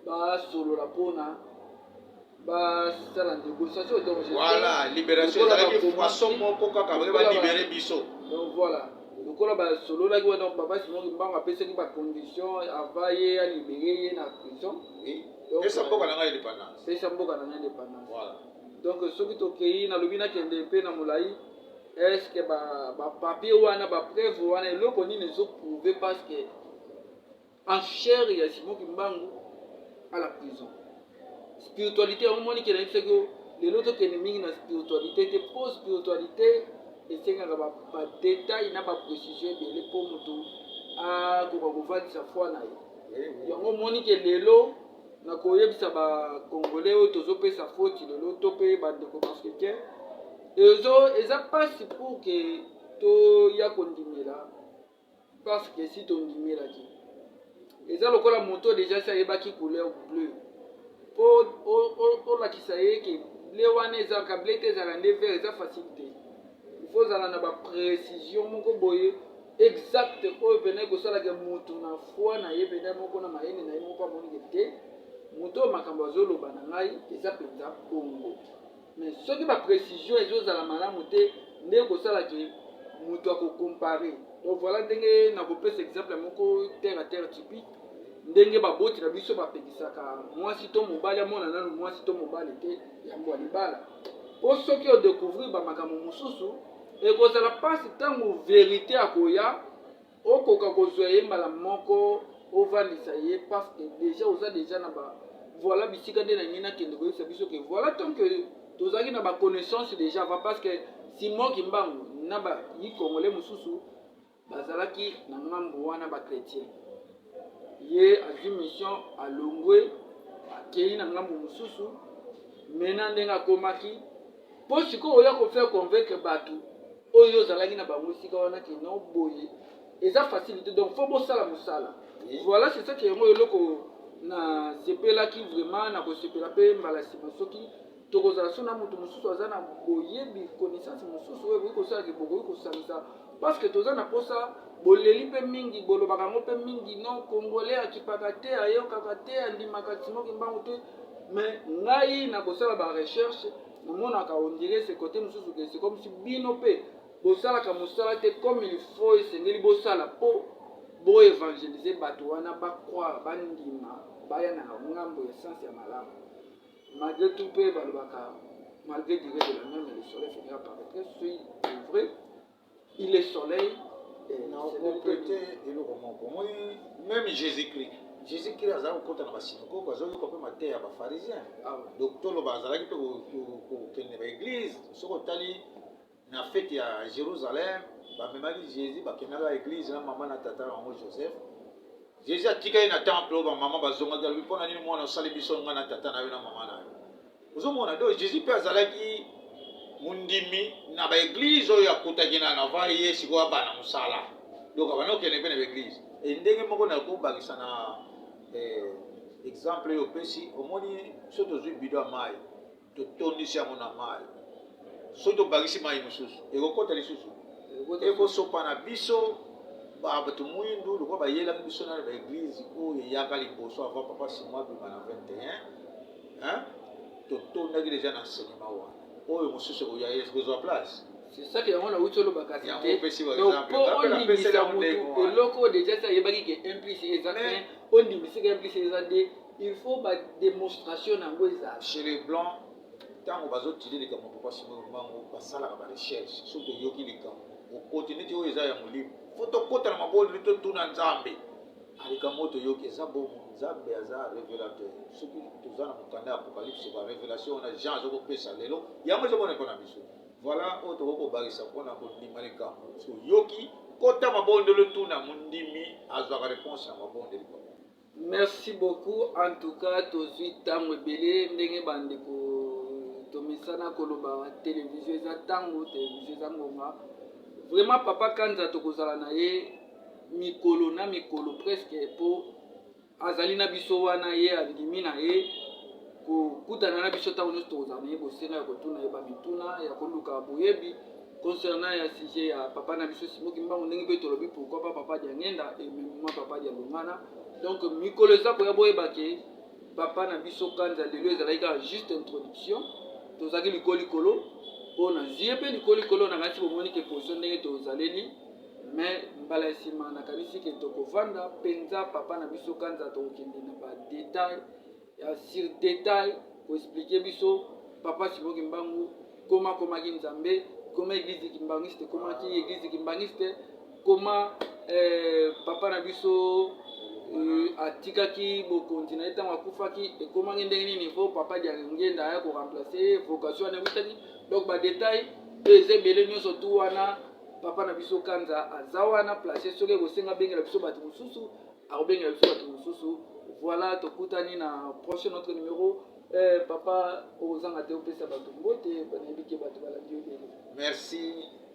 basolola mpona basala négociation. Donc voilà, libération ezalaki façon moko kaka balibérer biso. Donc voilà, lokola basololaki wana, donc papa Simon Kimbangu apesaki bacondition avant ye alibérer ye na prison. Pesa mboka na ngai indépendance. Pesa mboka na ngai indépendance. Voilà. Donc soki tokei, nalobi nakende mpe na molai, est ce que bapapier wana, bapreuve wana, eloko nini ezoprouver? Parce que en chair ya Simon Kimbangu à la prison, spiritualité yango moni ke nayebisaki yo lelo, tokende mingi na spiritualité te, mpo spiritualité esengaka badétail na baprécision ebele mpo moto akoka kovandisa foi na ye. Yango omoni ke lelo nakoyebisa bacongolais oyo tozopesa foti lelo to mpe bandeko baafricain, ezo eza mpasi pour ke toya kondimela, parce que si tondimelaki, eza lokola moto déjà si ayebaki couleur bleu, mpo olakisa ye ke bleu wana ezalaka bleu te, ezalaka nde vert, eza facile te. Il faut ozala na baprécision moko boye exacte oyo pene ekosalaka motu na foi na ye pene moko, na mayele na ye moko, amonike te moto oyo makambo azoloba na ngai eza mpenza bongo. Mais soki baprécision ezozala malamu te, nde ekosalaka moto akocomparer. Donc voilà ndenge nakopesa exemple moko terre à terre, typique, ndenge baboti na biso bapekisaka mwasi to mobali amona nanu mwasi to mobali te yambo ya libala, mpo soki odécouvrir bamakambo mosusu, ekozala mpasi ntango vérité akoya, okoka kozwa ye mbala moko, ovandisa ye, parce que déjà oza déjà na ba voilà bisika. Nde nangi nakende koyebisa biso ke voilà, tant que tozalaki na baconnaissance déjà avant, parce que Simon Kimbangu na bayi congolais mosusu bazalaki na ngambo wana bachrétien, ye azwi mission, alongwe, akei na ngambo mosusu. Mena ndenge akomaki, mpo sikoyo oya kofaire convaincre bato oyo ozalaki na bango esika wana ke non, boye eza facilité. Donc faut bosala mosala. Voilà, c'est ça que yango eloko nasepelaki vraiment, na kosepela mpe mbala nsima soki. Tokozala so na moto mosusu aza na boyebi, connaissance mosusu oyo ekoki kosala ke bokoki kosangisa, parce que toza na posa. Boleli mpe mingi, bolobaka yango mpe mingi: non, Congolais akipaka te, ayokaka te, andimaka Simon Kimbangu te. Mais ngai na kosala barecherche, namonaka on dirait ce côté mosusu ke c'est comme si bino mpe bosalaka mosala te comme il faut. Esengeli bosala mpo boévangéliser bato wana, bacroire, bandima, baya na ngambo ya sens ya malamu. Malgré tout mpe balobaka, malgré durée de la mer, mais le soleil finira par être. C'est vrai, il est soleil. Na okomplete eloko moko. Omoni, même Jésus Christ, Jésus Christ azalaki kokɔta na basynagogue, azoyoka mpe mateya ya baPharisien. Donc toloba azalaki mpe kokende baéglise. Soki otali na fête ya Jérusalem, bamemaki Jésus, bakendaka église na mama na tata yango Joseph. Jésus atikali na temple oyo, bamama bazongaki. Alobi: "Mpo na nini, mwana, osali biso, nga na tata na yo na mama na yo?" Ozomona, donc Jésus mpe azalaki mondimi na baéglise oyo akutaki na avant ye. Sikoyo abana mosala, donc abanda kokende mpe na baéglise. E ndenge moko na kobakisa na exemple oyo opesi, omoni, soki tozwi bidon ya mai, totondisi yango na mai, soki tobakisi mai mosusu, ekokɔta lisusu, ekosopa na biso. Bato mwindu lokola bayelaki biso na baéglise oyo eyaka liboso avant papa Simon abima na 21, totondaki deja na enseignement wana. Oyo mosusu ekoya ekozwa place. C'est ça que yango nauti oloba kasi te. Donc mpo ondimisa motu eloko oyo déjà si ayebaki ke 1 plus eza 1, ondimisika 1 plus eza 2, il faut badémonstration na yango ezala. Chez les Blancs, ntango bazotile likambo papa Simon Kimbangu, basalaka barecherche. Soki toyoki likambo, okoti neti oyo eza ya molimo, faut tokota na mabondeli, totuna Nzambe: likambo oyo toyoki eza bongo? Nzambe aza révélateur. Soki toza na mokanda ya Apocalypse, barévélation wana Jean azokopesa lelo, yango ezomona mpo na biso. Voilà oyo tokoki kobakisa mpona kondima likambo. Soki oyoki, kota mabondeli, tuna. Mondimi azwaka réponse na mabondeli. Merci beaucoup. En tout cas, tozwi ntango ebele. Ndenge bandeko tomesana koloba, télévision eza ntango, télévision eza ngonga. Vraiment, papa Kanza, tokozala na ye mikolo na mikolo presque, mpo azali na biso wana. Ye andimi na ye kokutana na biso ntango nyonso. Tokozala na ye bosenga ya kotuna ye bamituna, ya koluka boyebi concernant ya sujet ya papa na biso Simon Kimbangu. Ndenge mpe tolobi, pourquoi pas papa Diangenda et même papa Dialungana. Donc mikolo eza koya, boyeba ke papa na biso Kanza, lelo ezalaki kaka juste introduction. Tozalaki likolo likolo mpo nazwi ye mpe likolo likolo na ngai. Bomoni ke position ndenge tozaleli, mais mbala ya nsima nakanisi ke tokovanda mpenza papa na biso Kanza, tokokende na badétail ya sur détail, koexpliquer biso papa Simon Kimbangu koma komaki Nzambe, koma église kimbangiste komaki église kimbangiste, koma papa na biso atikaki bokonzi na ye ntango akufaki, ekomaki ndenge nini vo papa Diangenda aya koremplacer vocation wana ewutaki. Donc badétail oyo eza ebele nyonso tu wana, papa na biso Kanza aza wana place. Soki ekosenga abengela biso bato mosusu, akobengela biso bato mosusu. Voilà, tokutani na prochain autre numéro. Papa, okozanga te opesa bato mbote. Nayebi ke bato balandi yo ebele. Merci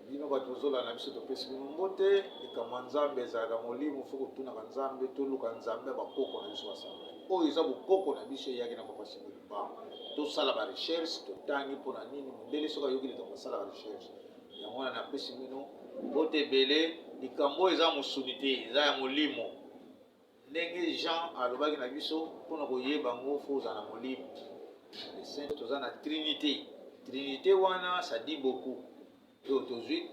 bino bato ozolanda biso, topesi bino mbote. Likambo ya Nzambe ezalaka molimo, faut kotunaka Nzambe, toluka Nzambe ya bakoko na biso. Basala oyo eza bokoko na biso eyaki na papa Simon Kimbangu. Tosala barecherche, totangi mpona nini. Mondele soki ayoki likambo, asalaka recherche. Yango wana napesi bino mbote ebele. Likambo oyo eza mosuni te, eza ya molimo. Ndenge Jean alobaki na biso, mpona koyeba yango, faut ozala na molimo le Saint. Toza na Trinité. Trinité wana, ça dit beaucoup. Oyo tozwi,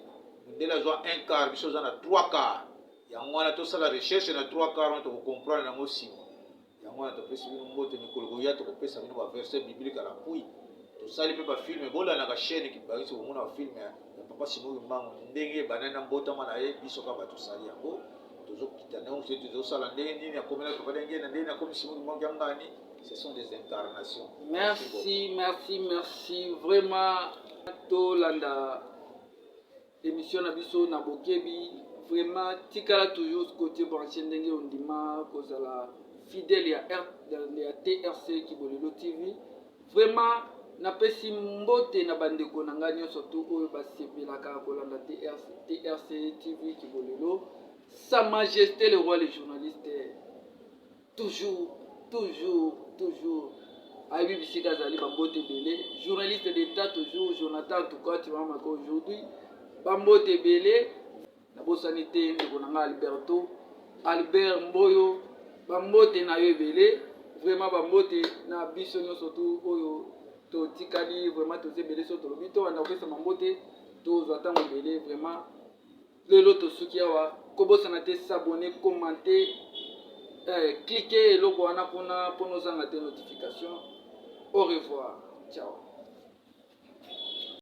mondele azwa un quart, biso oza na trois quart. Yango wana tosala recherche na trois quart wana, tokocomprendre yango nsima. Yango wana topesi bino mbote. Mikolo koya, tokopesa bino baverset biblique à l'appui. Tosali mpe bafilm, bolandaka chaîne Kibakisi, komona bafilm ya papa Simon Kimbangu, ndenge ebandani na mbotama na ye. Biso kaka tosali yango, tozokita ndenge tozosala, ndenge nini akomela papa, ndenge na ndenge akomi Simon Kimbangu ya ngani. Ce sont des incarnations. Merci, merci, merci vraiment. Tolanda émission na biso na bokebi. Vraiment, tikala toujours côté branché, ndenge ondima kozala fidèle ya TRC Kibolelo TV. Vraiment, napesi mbote na bandeko na ngai nyonso tu oyo basepelaka kolanda TRC TV Kibolelo. Sa Majesté le Roi, le journaliste, toujours, toujours, toujours. Ayebi bisika azali, bambote ebele. Journaliste d'État toujours, Jonathan, en tout cas tu vas marquer aujourd'hui, bambote ebele. Nabosani te ndeko na ngai Alberto Albert Mboyo, bambote na yo ebele. Vraiment, bambote na biso nyonso tu oyo totikali. Vraiment, toza ebele. So tolobi tobanda kopesa bambote, tozwa ntango ebele. Vraiment, lelo tosuki awa. Kobosana te s'abonner, commenter, cliquer eloko wana kuna mpona ozanga te notification. Au revoir, ciao.